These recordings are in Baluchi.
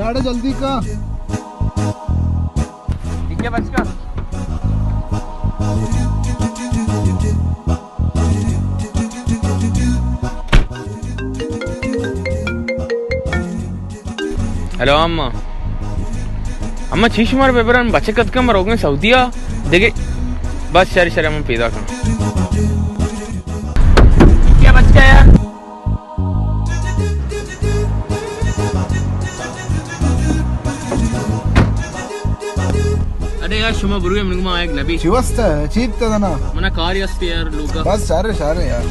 اڑے جلدی کا۔ ٹھیک ہے بچ کا۔ ہیلو اماں۔ اماں چی شمار ببرن؟ بچک اتکن، ما روگن سعودی ءَ دگہ۔ بس شر شر، من پیدا کن۔ کیا بچ گیا یار؟ اڑے یار، شما بروئے، من گما آیگ نبی۔ چی واسطہ؟ چی بیتا دنا؟ منا کاری است یار، لوگا۔ بس شر شر یار۔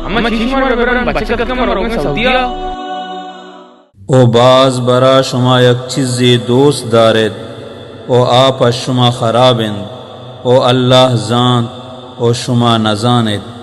اماں چی شمار ببرن؟ بچک اتکن، ما روگن سعودی ءَ۔ او باز برا شما یک چیزے دوست دارت، او آ پہ شما خراب انت، او اللہ زانت، او شما نزانت۔